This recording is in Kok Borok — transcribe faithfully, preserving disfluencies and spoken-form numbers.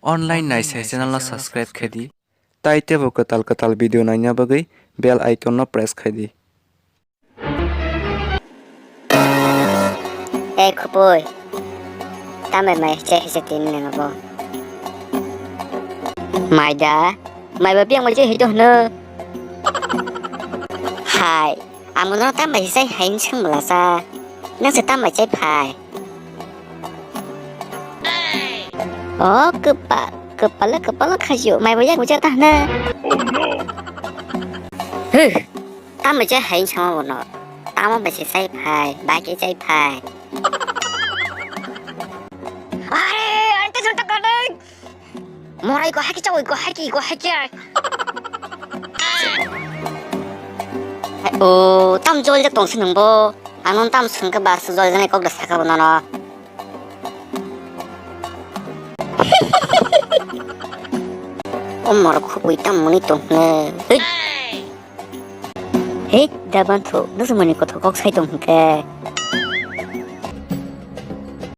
Online naisai channel no subscribe khe di. Tai tebo kwtal kwtal video naina bagwi bell icon no press khai di. Ei khupui, tambai mai chai hai se tini nang abo. Mai da, mai ba biang mai chai hai to hwno. Hai, amo no tambai chai hai ni swng bwlasa. Nang se tambai chai phai. O kwpa, kwpalo, kwpalo khajio, mai bo yak bo jata hwna. Huh, tamo je hai sama bono. Tamo bai se chai phai, bai khe chai phai. Are, are te janta kanai. Morai ko haki chawi ko haki ko haki ai. O, tam jol jak tong sinung bo. Anon tam sungke bar su jol jane kok da saka bono no. O morok khubui tam muni tong hwne. Hei. Hei, da banthu, nusumani kothok kok sai tong hwnkhe.